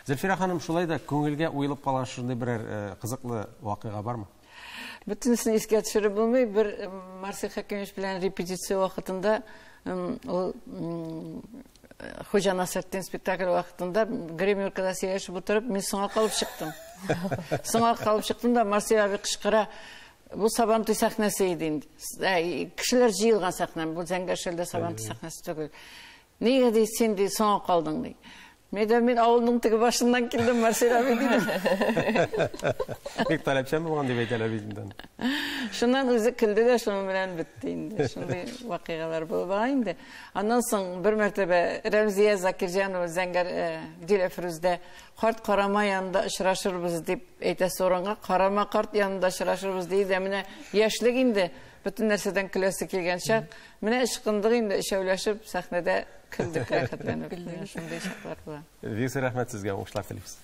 Зөлфирә ханым, шулай да күңелгә уелып калган шундый берәр кызыклы вакыйга бармы? Бөтенесен искә төшереп булмый. Бер Марсель Хәкимович белән репетиция вакытында ул Хуҗа Насретдин спектакль вакытында гримеркада сөйләшеп утырып, мин соңга калып чыктым. Соңга калып чыктым да, Марсель абый кычкыра. Бу Сабантуй сәхнәсе иде инде. Кешеләр җыелган сәхнә, бу Зәңгәр шәлдә Сабантуй сәхнәсе түгел. Нигә ди, син ди, соңга калдың ди. Мин мин авылның теге башыннан килдем, Марсель абый дидем. Бик таләпчән булган дип әйтәләр бит инде. Шуннан үзе көлде дә, шуның белән бетте инде. Шундый вакыйгалар булып ала инде. Аннан соң бер мәртәбә Рәмзия Закирҗанова Зәңгәр Диләфрүздә карт карама янында очрашырбыз дип әйтәсе урынга карама карт янында очрашырбыз ди дә, менә яшьлек инде, бөтен нәрсәдән көләсе килгән чак. Менә ычкындык инде, өчәүләшеп сәхнәдә көлдек рәхәтләнеп. Менә шундый чаклар була. Бик зур рәхмәт сезгә, уңышлар телибез.